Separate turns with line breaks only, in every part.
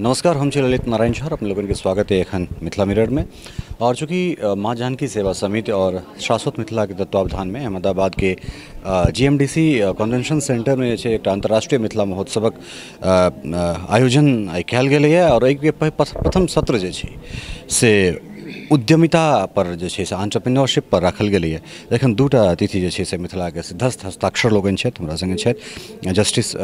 नमस्कार, हम छी ललित नारायण झा। अपने लोगन के स्वागत है एखन मिथिला मिरर में। और चूँकि माँ जानकी सेवा समिति और शाश्वत मिथिला के तत्वावधान में अहमदाबाद के जीएमडीसी कन्वेंशन सेंटर में जे एकटा अंतर्राष्ट्रीय मिथिला महोत्सवक आयोजन आइ कयल गेलैए और एहिके प्रथम सत्र जे छै से उद्यमिता पर जे छै से एंटरप्रेन्योरशिप पर राखल गेलैए। एखन दूटा अतिथि जे छै से मिथिलाके सिद्धस्थ हस्ताक्षर लोकनि छथि, हमरा सङ्गे छथि जस्टिस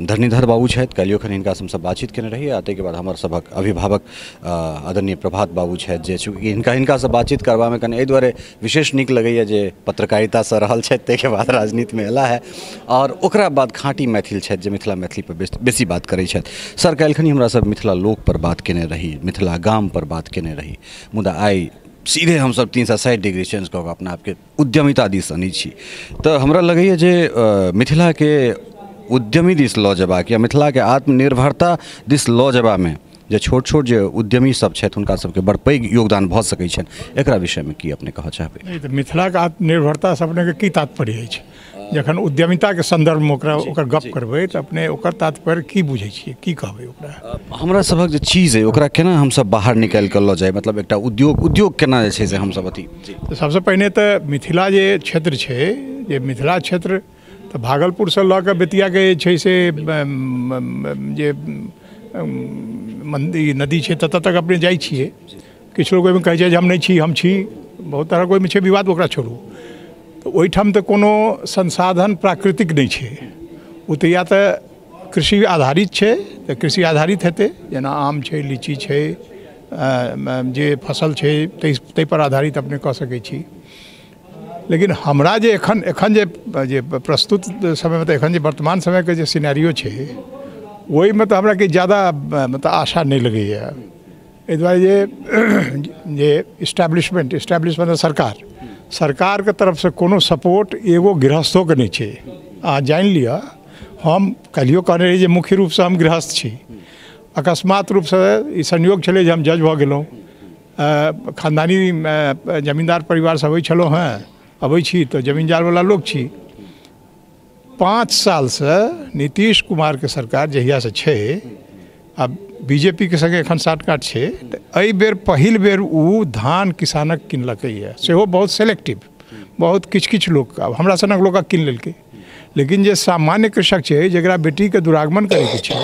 धरणीधर बाबू छथि। काल्हियो खन हिनकासँ हमसब बातचीत केने रही आ ताहिके बाद हमर सभक अभिभावक आदरणीय प्रभात बाबू छथि, जे चूँकि हिनकासँ बातचीत करबामे कनि एहि दुआरे विशेष नीक लगैए जे पत्रकारितासँ रहल छथि, ताहिके बाद राजनीतिमे अयला है और ओकरा बाद खाँटी मैथिल छथि जे मिथिला मैथिली पर बेसी बात करै छथि। सर, काल्हिखनी हमरा सब मिथिला लोक पर बात केने रही, मिथिला गाम पर बात केने रही, मुदा आइ सीधे हमसब 360 डिग्री चेंज कऽ कऽ अपना आपके उद्यमिता दिस अनै छी। तऽ हमरा लगैए जे मिथिलाके उद्यमी दिस लऽ जेबाक या मिथिलाके आत्मनिर्भरता दिस लऽ जेबामे जे छोट छोट जे उद्यमी सब छथि हुनका सबके बड़ पैघ योगदान भऽ सकै छनि, एकरा विषयमे की अपने कहऽ चाहबै?
नहि तऽ मिथिलाके आत्मनिर्भरतासँ अपनेके की तात्पर्य अछि? जखन उद्यमिताके सन्दर्भमे ओकरा ओकर गप करबै तऽ अपने ओकर तात्पर्य की बुझै छियै, की कहबै ओकरा?
हमरा सभक जे चीज अइ ओकरा केना हमसब बाहर निकालि कऽ लऽ जाइ, मतलब एकटा उद्योग केना जे छै से हमसब अथी।
तऽ सबसँ पहिने तऽ मिथिला जे क्षेत्र छै, जे मिथिला क्षेत्र तऽ भागलपुरसँ लऽ कऽ बेतियाके जे छै से जे नदी छै ततऽ तक अपने जाइ छियै। किछु लोक ओहिमे कहै छै जे हम नहि छी, हम छी, बहुत तरहक ओहिमे छै विवाद, ओकरा छोड़ू। तऽ ओहिठाम तऽ कोनो संसाधन प्राकृतिक नहि छै, ओ तऽ या तऽ कृषि आधारित छै तऽ कृषि आधारित हेतै, जेना आम छै, लीची छै, जे फसल छै ताहिपर आधारित अपने कऽ सकै छी। लेकिन हमरा जे एखन एखन जे जे प्रस्तुत समयमे तऽ एखन जे वर्तमान समयके जे सिनेरियो छै ओहिमे तऽ हमरा किछु ज्यादा मतलब आशा नहि लगैए। एहि दुआरे जे जे इस्टेब्लिशमेंट मतलब सरकारके तरफसँ कोनो सपोर्ट एगो गृहस्थोके नहि छै। अहाँ जानि लिअ, हम काल्हियो कहने रही जे मुख्य रूपसँ हम गृहस्थ छी। अकस्मात रूपसँ ई संयोग छलै जे हम जज भऽ गेलहुँ। खानदानी जमीन्दार परिवारसँ अबै छलहुँ हेँ, अबै छी तऽ जमीन जालवला लोक छी। 5 सालसँ नीतीश कुमारके सरकार जहियासँ छै, आब बीजेपीके सङ्गे एखन साठगाँठ छै, तऽ एहि बेर पहिल बेर ओ धान किसानक किनलकैए, सेहो बहुत सेलेक्टिव, बहुत किछु किछु लोक, आब हमरा सनक लोकक कीन लेलकै। लेकिन जे सामान्य कृषक छै, जकरा बेटीके दुरागमन करैके छै,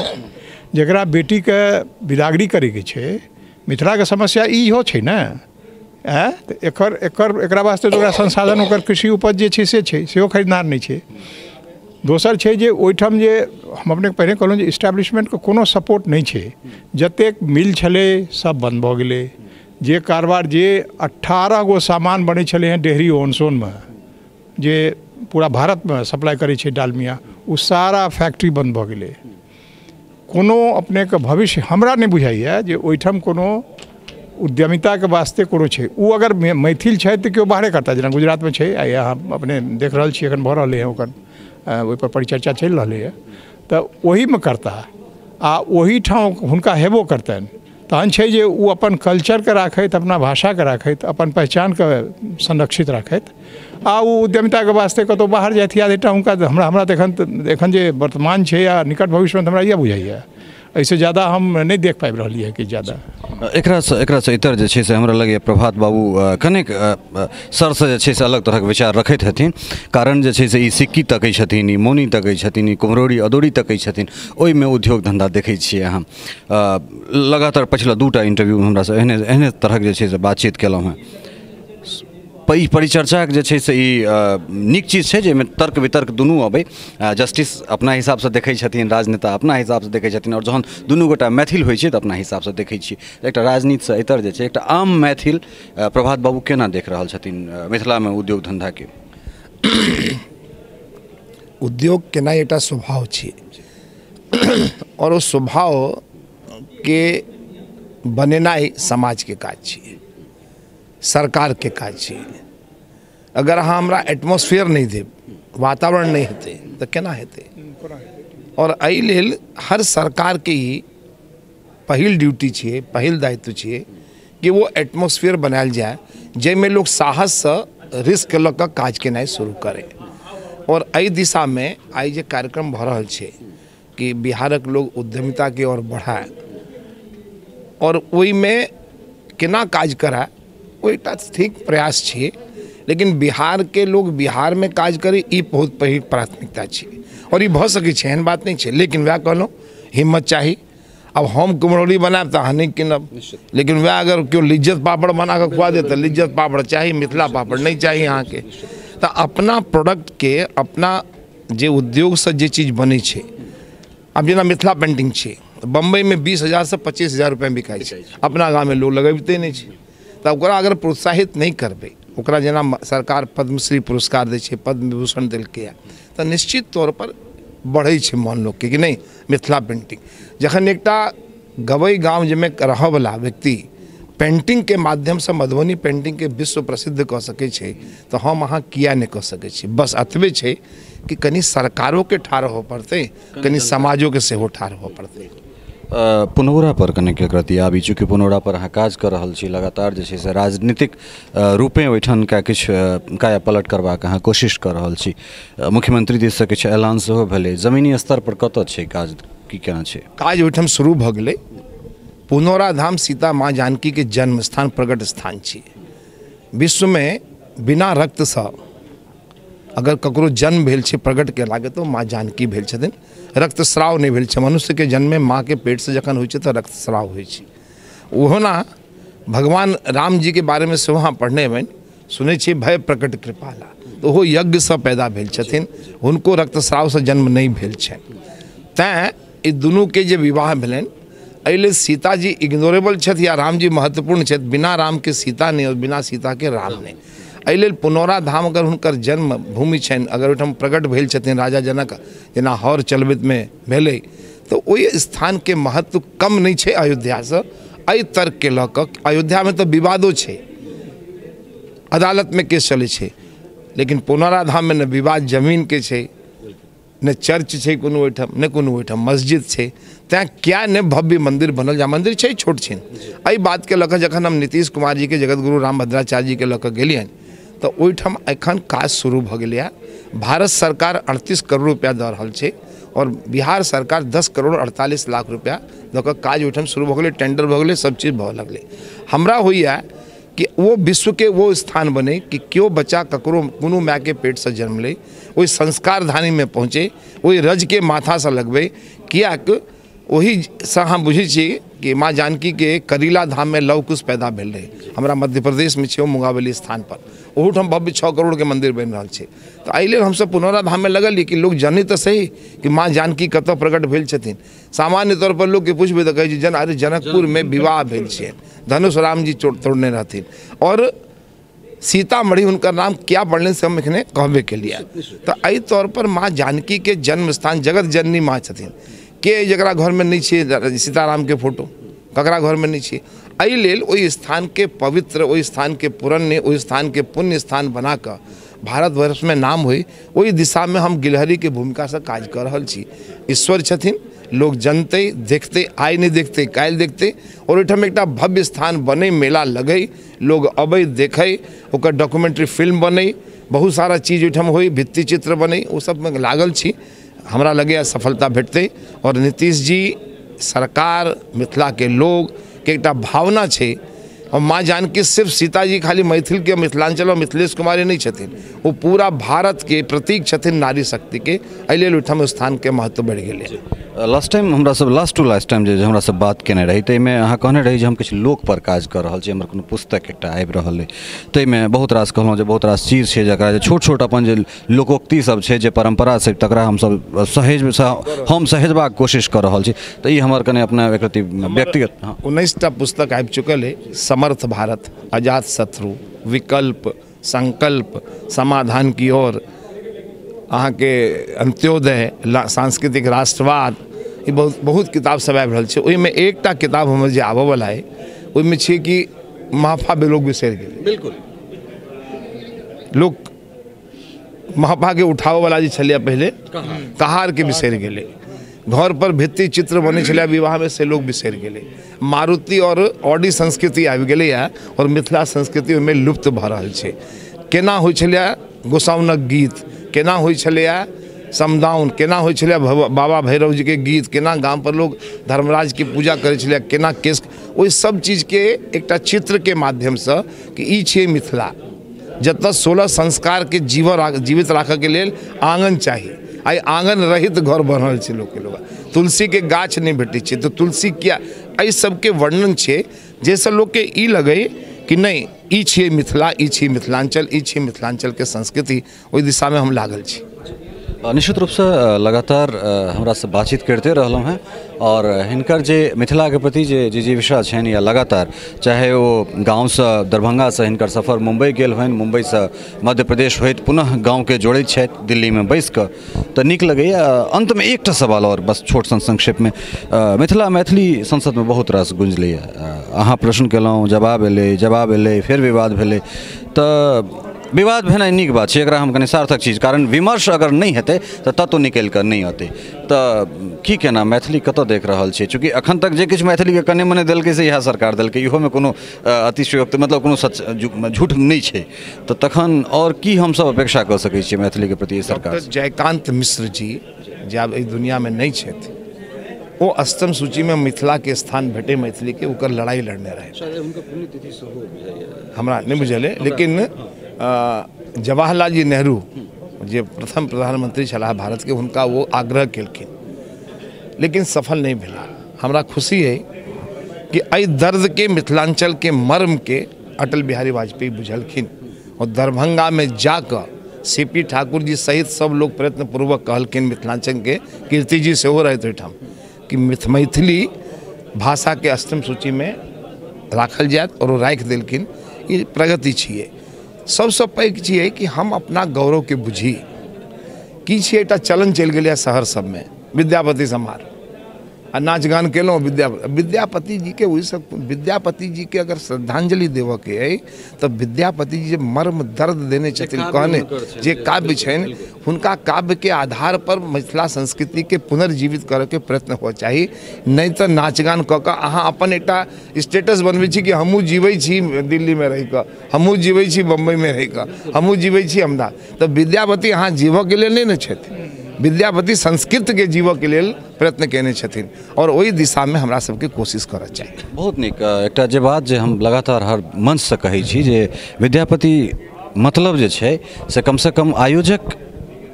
जकरा बेटीके बिदागरी करैके छै, मिथिलाके समस्या इहो छै ने, तऽ एकर एकर एकरा वास्ते तऽ ओकरा संसाधन ओकर कृषि उपज जे छै से छै, सेहो खरीदनार नहि छै। दोसर छै जे ओहिठाम जे हम अपने पहिने कहलहुँ जे इस्टेब्लिशमेंटके कोनो सपोर्ट नहि छै। जतेक मिल छलै सब बन्द भऽ गेलै। जे कारोबार जे 18 गो सामान बनै छलै हँ डेहरी ऑनसोनमे, जे पूरा भारतमे सप्लाई करै छै डालमिया, ओ सारा फैक्ट्री बन्द भऽ गेलै। कोनो अपनेके भविष्य हमरा नहि बुझाइए जे ओहिठाम कोनो उद्यमिताके वास्ते कोनो छै। ओ अगर मैथिल छथि तऽ केओ बाहरे करता, जेना गुजरातमे छै, आइ अहाँ अपने देख रहल छी एखन भऽ रहलै हँ, ओकर ओहिपर परिचर्चा चलि रहलैए, तऽ ओहीमे करता आ ओहीठाम हुनका हेबो करतनि। तहन छै जे ओ अपन कल्चरके राखैत, अपना भाषाके राखैत, अपन पहचानके संरक्षित राखैत आ ओ उद्यमिताके वास्ते कतहु बाहर जाथि। याद एकटा हुनका हमरा तऽ एखन जे वर्तमान छै या निकट भविष्यमे तऽ हमरा इएह बुझाइए, एहिसँ ज्यादा हम नहि देख पाबि रहलियै कि ज्यादा।
एकरासँ इतर जे छै से हमरा लगैए प्रभात बाबू कनेक सरसँ जे छै से अलग तरहक विचार रखैत हेथिन, कारण जे छै से ई सिक्की तकै छथिन, ई मौनी तकै छथिन, ई कुम्हरौरी अदौरी तकै छथिन, ओहिमे उद्योग धन्धा देखै छियै अहाँ। लगातार पछिला 2टा इंटरव्यूमे हमरासँ एहने तरहक जे छै से बातचीत केलहुँ हेँ। परिचर्चाके जे छै से ई नीक चीज छै जाहिमे तर्क वितर्क दुनू अबै। जस्टिस अपना हिसाबसँ देखै छथिन, राजनेता अपना हिसाबसँ देखै छथिन, आओर जहन दुनू गोटा मैथिल होइ छै तऽ अपना हिसाबसँ देखै छी। एकटा राजनीतिसँ इतर जे छै एकटा आम मैथिल प्रभात बाबू केना देख रहल छथिन मिथिलामे उद्योग धन्धाके?
उद्योग केनाइ एकटा स्वभाव छै आओर ओ स्वभावके बनेनाइ समाजके काज छियै, सरकारके काज छियै। अगर अहाँ हमरा एटमॉस्फेयर नहि देब, वातावरण नहि हेतै तऽ केना हेतै? आओर एहि लेल हर सरकारके ही पहिल ड्यूटी छियै, पहिल दायित्व छियै कि ओ एटमॉस्फेयर बनायल जाय जाहिमे लोक साहससँ रिस्क लऽ कऽ काज केनाइ शुरू करै। आओर एहि दिशामे आइ जे कार्यक्रम भऽ रहल छै कि बिहारक लोग उद्यमिताके ओर बढ़ाए और ओहिमे केना काज कराए, ओ एकटा ठीक प्रयास छियै। लेकिन बिहारके लोग बिहारमे काज करे ई बहुत पैघ प्राथमिकता छियै और ई भऽ सकै छै, एहन बात नहि छै। लेकिन वएह कहलहुँ, हिम्मत चाही। अब हम कुम्हरौली बनायब तऽ अहाँ नहि कीनब, लेकिन वएह अगर केओ लिज्जत पापड़ बना कऽ खुआ देत तऽ लिज्जत पापड़ चाही, मिथिला पापड़ नहि चाही अहाँके। तऽ अपना प्रोडक्टके, अपना जे उद्योगसँ जे चीज बनै छै, आब जेना मिथिला पेन्टिंग छै, बम्बईमे 20,000 से 25,000 रुपैआमे बिकाइ छै, अपना गाममे लोक लगबिते नहि छै। तऽ ओकरा अगर प्रोत्साहित नहि करबै, ओकरा जेना सरकार पद्मश्री पुरस्कार दै छै, पद्म विभूषण देलकैए, तऽ निश्चित तौरपर बढ़ै छै मन लोकके कि नहि मिथिला पेन्टिंग। जखन एकटा गवई गाँव जाहिमे रहऽवला व्यक्ति पेन्टिंगके माध्यमसँ मधुबनी पेन्टिंगके विश्व प्रसिद्ध कऽ सकै छै, तऽ हम अहाँ किया नहि कऽ सकै छी? बस एतबे छै कि कनि सरकारोके ठाढ़ होबऽ पड़तै, कनि समाजोके सेहो ठाढ़ होबऽ पड़तै।
पुनौरा पर कनिक प्रति आबी, चूँकि पुनौरा पर अहाँ काज कऽ रहल छी लगातार, जे छै से राजनीतिक रूपेँ ओहिठामका किछु काया पलट करबाक अहाँ कोशिश कऽ रहल छी। मुख्यमंत्री दिससँ किछु ऐलान सेहो भेलै, जमीनी स्तर पर कतऽ छै काज, की केना छै
काज? ओहिठाम शुरू भऽ गेलै। पुनौरा धाम सीता माँ जानकीके जन्म स्थान, प्रकट स्थान छियै। विश्वमे बिना रक्तसँ अगर ककरो जन्म भेल छै प्रकट केलाके, तऽ माँ जानकी भेल छथिन। रक्तस्राव नहि भेल छै। मनुष्यके जन्ममे माँके पेटसँ जखन होइ छै तऽ रक्तस्राव होइ छै। ओहोना भगवान रामजीके बारेमे सेहो अहाँ पढ़ने हेबनि, सुनै छियै भय प्रकट कृपाला, तऽ ओहो यज्ञसँ पैदा भेल छथिन, हुनको रक्तस्रावसँ जन्म नहि भेल छनि। तैँ ई दुनूके जे विवाह भेलनि, एहि लेल सीताजी इग्नोरेबल छथि या रामजी महत्वपूर्ण छथि। बिना रामके सीता नहि और बिना सीताके राम नहि। एहि लेल पुनौरा धाम अगर हुनकर जन्म भूमि छनि, अगर ओहिठाम प्रकट भेल छथिन राजा जनक जेना हर चलबैतमे भेलै, तऽ ओहि स्थानके महत्व कम नहि छै अयोध्यासँ। एहि तर्कके लऽ कऽ अयोध्यामे तऽ विवादो छै, अदालतमे केस चलै छै, लेकिन पुनौरा धाममे ने विवाद जमीनके छै, ने चर्च छै कोनो ओहिठाम, ने कोनो ओहिठाम मस्जिद छै। तैँ क्या ने भव्य मंदिर बनल, जा मंदिर छै छोट छिन। एहि बातके लऽ कऽ जखन हम नीतीश कुमार जीके, जगतगुरु राम भद्राचार्य जीके लऽ कऽ गेलियनि, तऽ ओहिठाम एखन काज शुरू भऽ गेलैए। भारत सरकार 38 करोड़ रुपैआ दऽ रहल छै और बिहार सरकार 10 करोड़ 48 लाख रुपैआ दऽ कऽ काज ओहिठाम शुरू भऽ गेलै, टेंडर भऽ गेलै, सब चीज भऽ लगलै। हमरा होइए कि वो विश्व के वो स्थान बने कि केओ बच्चा ककरो कोनो मायके पेटसँ जन्म लै, ओहि संस्कारधानीमे पहुँचे, ओहि रजके माथासँ लगबै। किएक ओहिसँ हम बुझै छी कि माँ जानकीके करीला धाममे लव कुश पैदा भेल रहै। हमरा मध्य प्रदेशमे छै ओ मुंगावली स्थानपर, ओहूठाम भव्य 6 करोड़के मन्दिर बनि रहल छै। तऽ एहि लेल हमसब पुनौरा धाममे लगलियै कि लोक जानै तऽ सही कि माँ जानकी कतऽ प्रकट भेल छथिन। सामान्य तौर पर लोकके पुछबै तऽ कहै छै अरे जनकपुरमे विवाह भेल छै, धनुष रामजी तोड़ने रहथिन और सीतामढ़ी हुनकर नाम क्या पड़लनि से हम एखने कहबे केलियै। तऽ एहि तौर पर माँ जानकीके जन्म स्थान, जगत जननी माँ छथिन, के जकरा घरमे नहि छै सीतारामके फोटो, ककरा घरमे नहि छै। एहि लेल ओहि स्थानके पवित्र, ओहि स्थानके पुरण्य, ओहि स्थानके पुण्य स्थान बनाकऽ भारतवर्षमे नाम होइ, ओहि दिशामे हम गिलहरीके भूमिकासँ काज कऽ रहल छी। ईश्वर छथिन, लोक जनतै, देखतै, आइ नहि देखतै काल्हि देखतै, और ओहिठाम एकटा भव्य स्थान बनै, मेला लगै, लोग अबै देखै, ओकर डॉक्यूमेंट्री फिल्म बनै, बहुत सारा चीज ओहिठाम होइ, भित्ति चित्र बनै, ओ सबमे लागल छी। हमरा लगैए सफलता भेटतै। और नीतीश जी, सरकार, मिथिलाके लोकके एकटा भावना छै। और माँ जानकी सिर्फ सीताजी खाली मैथिलके, मिथिलांचल और मिथिलेश कुमारी नहि छथिन, ओ पूरा भारतके प्रतीक छथिन नारी शक्तिके। एहि लेल ओहिठाम स्थानके महत्व बढ़ि गेलै।
लास्ट टाइम हमरा सब लास्ट टू लास्ट टाइम जे हमरा सब बात केने रही, ताहिमे अहाँ कहने रही जे हम किछु लोक पर काज कऽ रहल छी, हमर कोनो पुस्तक एकटा आबि रहल अइ, ताहिमे बहुत रास कहलहुँ जे बहुत रास चीज छै जकरा जे छोट छोट अपन जे लोकोक्ति सब छै, जे परम्परा छै, तकरा हमसब सहेज हम सहेजबाक कोशिश कऽ रहल छी। तऽ ई हमर कने अपना व्यक्ति व्यक्तिगत।
19टा पुस्तक आबि चुकल अइ। समर्थ भारत, अजात शत्रु, विकल्प, संकल्प, समाधान की ओर, अहाँके अंत्योदय, सांस्कृतिक राष्ट्रवाद, ई बहुत बहुत किताब सब आबि रहल छै। ओहिमे एकटा किताब हमर जे आबऽवला अइ, ओहिमे छै कि महफा लोक बिसरि गेलै।
बिल्कुल,
लोक महफाके उठाबऽवला जे छलैए पहिले, कहारके बिसरि गेलै। घर पर भित्ति चित्र बनै छलै विवाहमे, से लोक बिसरि गेलै। मारुति और ऑडी संस्कृति आबि गेलैए और मिथिला संस्कृति ओहिमे लुप्त भऽ रहल छै। केना होइ छलैए गोसाउनक गीत, केना होइ छलैए समदाउन केना होइ छलै, बाबा भैरव जीके गीत केना, गाम पर लोग धर्मराजके पूजा करै छलै केना, केस, ओहि सब चीजके एकटा चित्रके माध्यमसँ कि ई छियै मिथिला, जतऽ 16 संस्कारके जीवित राखऽके लेल आँगन चाही। आइ आँगन रहित घर बनल छै लोकके, लोग तुलसीके गाछ नहि भेटै छै तऽ तुलसी किया, एहि सबके वर्णन छै जाहिसँ लोकके ई लगै कि नहि ई छियै मिथिला, ई छियै मिथिलाञ्चल, ई छियै मिथिलाञ्चलके संस्कृति। ओहि दिशामे हम लागल छी।
निश्चित रूपसँ लगातार हमरासँ बातचीत करिते रहलहुँ हेँ और हिनकर जे मिथिलाके प्रति जे जिजीविषा छनि या लगातार चाहे ओ गाँवसँ दरभंगासँ हिनकर सफर मुम्बई गेल होइन, मुम्बईसँ मध्य प्रदेश होइत पुनः गाँवके जोड़ैत छथि दिल्लीमे बैस कऽ, तऽ नीक लगैए। अन्तमे एकटा सवाल और बस छोट सन संक्षेपमे, मिथिला मैथिली संसदमे बहुत रास गुंजलैए, अहाँ प्रश्न केलहुँ, जवाब एलै, जवाब एलै, फेर विवाद भेलै, तऽ विवाद भेनाइ नीक बात छै, एकरा हम कनि सार्थक चीज, कारण विमर्श अगर नहि हेतै तऽ तत्व निकलि कऽ नहि अतै। तऽ की केना मैथिली कतऽ देख रहल छै? चूँकि एखन तक जे किछु मैथिलीके कने मने देलकै से इएह सरकार देलकै, इहोमे कोनो अतिशयोक्ति मतलब कोनो सच झूठ नहि छै, तऽ तखन आओर की हमसब अपेक्षा कऽ सकै छियै मैथिलीके प्रति सरकार?
डॉक्टर जयकान्त मिश्र जी जे आब एहि दुनियामे नहि छथि, ओ अष्टम सूचीमे मिथिलाके स्थान भेटै मैथिलीके, ओकर लड़ाइ लड़ने रहै। हमरा नहि बुझल अइ, लेकिन जवाहरलाल जी नेहरू जे प्रथम प्रधानमंत्री छलाह भारतके, हुनका ओ आग्रह केलखिन, लेकिन सफल नहि भेला। हमरा खुशी है कि एहि दर्दके, मिथिलाञ्चलके मर्मके अटल बिहारी वाजपेयी बुझलखिन और दरभंगामे जाकऽ सी.पी. ठाकुर जी सहित सब लोग प्रयत्नपूर्वक कहलखिन, मिथिलाञ्चलके कीर्ति जी सेहो रहथि ओहिठाम, कि मैथिली भाषाके अष्टम सूचीमे राखल जायत, और ओ राखि देलखिन। ई प्रगति छियै। सबसँ पैघ छियै कि हम अपना गौरवके बुझी। की छियै, एकटा चलन चलि गेलैए शहर सबमे, विद्यापति समारोह आ नाच गान केलहुँ, विद्यापति जीके ओहिसँ, विद्यापति जीके अगर श्रद्धांजलि देबऽके अइ तऽ विद्यापति जी जे मर्म दर्द देने छथिन, कहने जे काव्य छनि, हुनका काव्यके आधार पर मिथिला संस्कृतिके पुनर्जीवित करऽके प्रयत्न हुअ चाही। नहि तऽ नाच गान कऽ कऽ अहाँ अपन एकटा स्टेटस बनबै छी कि हमहूँ जीबै छी दिल्लीमे रहिकऽ, हमहूँ जीबै छी बम्बईमे रहिकऽ, हमहूँ जीबै छी अहमदाबाद। तऽ विद्यापति अहाँ जीवऽके लेल नहि ने छथि, विद्यापति संस्कृतके जीवऽके लेल प्रयत्न केने छथिन और ओहि दिशामे हमरा सबके कोशिश करऽ चाही।
बहुत नीक। एकटा जे बात जे हम लगातार हर मंचसँ कहै छी जे विद्यापति मतलब जे छै से कमसँ कम आयोजक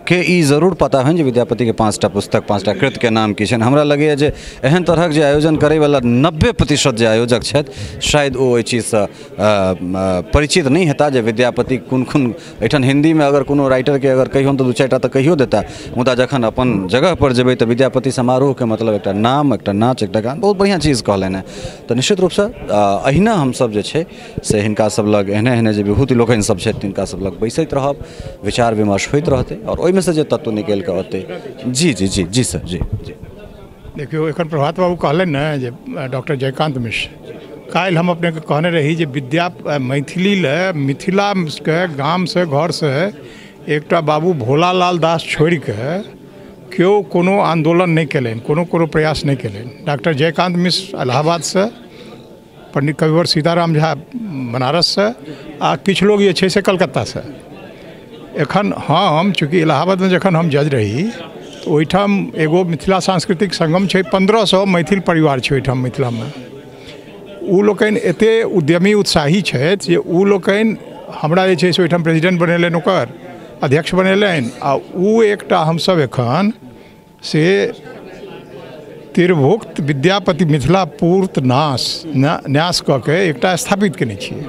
के ई जरूर पता होइन जे विद्यापतिके 5टा पुस्तक, 5टा कृतके नाम की छनि। हमरा लगैए जे एहन तरहक जे आयोजन करैवला 90% जे आयोजक छथि शायद ओ एहि चीजसँ परिचित नहि हेता जे विद्यापति कोन कोन एहिठाम हिन्दीमे अगर कोनो राइटरके अगर कहियौन तऽ 2-4 टा तऽ कहियो देता, मुदा जखन अपन जगह पर जेबै तऽ विद्यापति समारोहके मतलब एकटा नाम, एकटा नाच, एकटा गान, बहुत बढ़िआँ चीज कहलनि हेँ। तऽ निश्चित रूपसँ अहिना हमसब जे छै से हिनका सब लग एहने एहने जे विभूति लोकनि सब छथि तिनका सब लग बैसैत रहब, विचार विमर्श होइत रहतै और ओहिमे से जे तत्व निकलि कऽ अतै। जी जी जी जी सर जी जी।
देखियौ, एखन प्रभात बाबू कहलनि ने जे डॉक्टर जयकान्त मिश्र, काल्हि हम अपनेके कहने रही जे विद्या मैथिली लए मिथिलाके गामसँ घरसँ एकटा बाबू भोलालाल दास छोड़िकऽ केओ कोनो आन्दोलन नहि केलनि, कोनो कोनो प्रयास नहि केलनि। डॉक्टर जयकान्त मिश्र इलाहाबादसँ, पंडित कविवर सीताराम झा बनारससँ, आ किछु लोग जे छै से कलकत्तासँ। एखन हम चूँकि इलाहाबादमे जखन हम जज रही तऽ ओहिठाम एगो मिथिला सांस्कृतिक संगम छै, 1500 मैथिल परिवार छै ओहिठाम मिथिलामे। ओ लोकनि एते उद्यमी उत्साही छथि जे ओ लोकनि हमरा जे छै से ओहिठाम प्रेसिडेंट बनेलनि, ओकर अध्यक्ष बनेलनि, आ ओ एकटा हमसब एखन से तिरभुक्त विद्यापति मिथिला पूर्त न्यास कऽ के एकटा स्थापित केने छियै।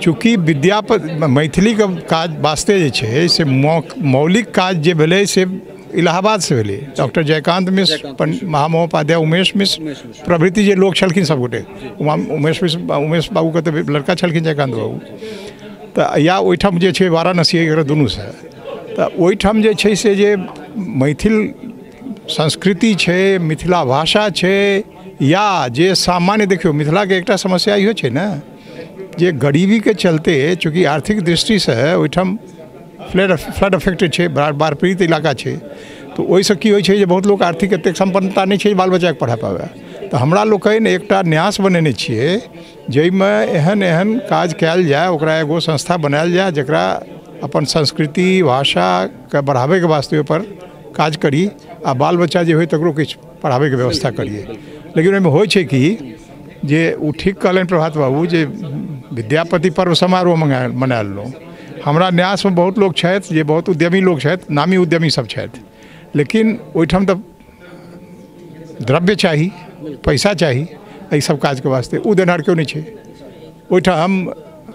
चूँकि विद्यापति मैथिलीके काज वास्ते जे छै से मौलिक काज जे भेलै से इलाहाबादसँ भेलै। डॉक्टर जयकान्त मिश्र, महामहोपाध्याय उमेश मिश्र प्रभृति जे लोक छलखिन सबगोटे, उमेश बाबूके तऽ लड़का छलखिन जयकान्त बाबू, तऽ या ओहिठाम जे छै वाराणसी एकरा दुनूसँ, तऽ ओहिठाम जे छै से जे मैथिल संस्कृति छै, मिथिला भाषा छै, या जे सामान्य देखियौ मिथिलाके एकटा समस्या इहो छै ने जे गरीबीके चलते चूँकि आर्थिक दृष्टिसँ ओहिठाम फ्लड अफेक्टेड छै, बाढ़ पीड़ित इलाका छै, तऽ ओहिसँ की होइ छै जे बहुत लोक आर्थिक एतेक सम्पन्नता नहि छै बाल बच्चाके पढ़ा पाबै। तऽ हमरा लोकनि एकटा न्यास बनेने छियै जाहिमे एहन एहन काज कयल जाय, ओकरा एगो संस्था बनायल जाय जकरा अपन संस्कृति भाषाके बढ़ाबैके वास्ते ओहिपर काज करी आ बाल बच्चा जे होइ तकरो किछु पढ़ाबैके व्यवस्था करिए। लेकिन ओहिमे होइ छै कि जे ओ ठीक कहलनि प्रभात बाबू जे विद्यापति पर्व समारोह मना लेलहुँ। हमरा न्यासमे बहुत लोक छथि जे बहुत उद्यमी लोक छथि, नामी उद्यमी सब छथि, लेकिन ओहिठाम तऽ द्रव्य चाही, पैसा चाही एहि सब काजके वास्ते, ओ देनहार केओ नहि छै ओहिठाम।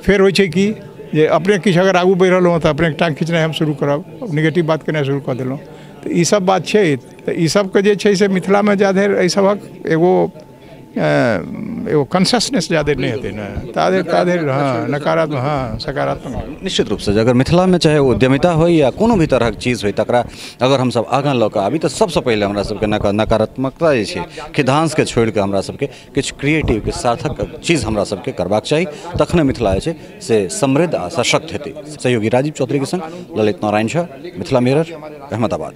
फेर होइ छै कि जे अपने किछु अगर आगू बढ़ि रहलहुँ तऽ अपने टाँग खिचनाइ हम शुरू करब, निगेटिव बात केनाइ शुरू कऽ देलहुँ। तऽ ईसब बात छै। तऽ ईसबके जे छै से मिथिलामे जाधरि एहि सभक एगो एगो कॉन्सियसनेस जाधरि नहि हेतै ने ताधरि हँ नकारात्मक, हँ सकारात्मक।
निश्चित रूपसँ अगर मिथिलामे चाहे उद्यमिता होइ या कोनो भी तरहक चीज होइ तकरा अगर हमसब आगाँ लऽ कऽ आबी तऽ सबसँ पहिले हमरा सबके नकारात्मकता जे छै खिधांसके छोड़िकऽ हमरा सबके किछु क्रिएटिव, किछु सार्थक चीज हमरा सबके करबाक चाही, तखने मिथिला जे छै से समृद्ध आ सशक्त हेतै। सहयोगी राजीव चौधरीके संग ललित नारायण झा, मिथिला मिरर, अहमदाबाद।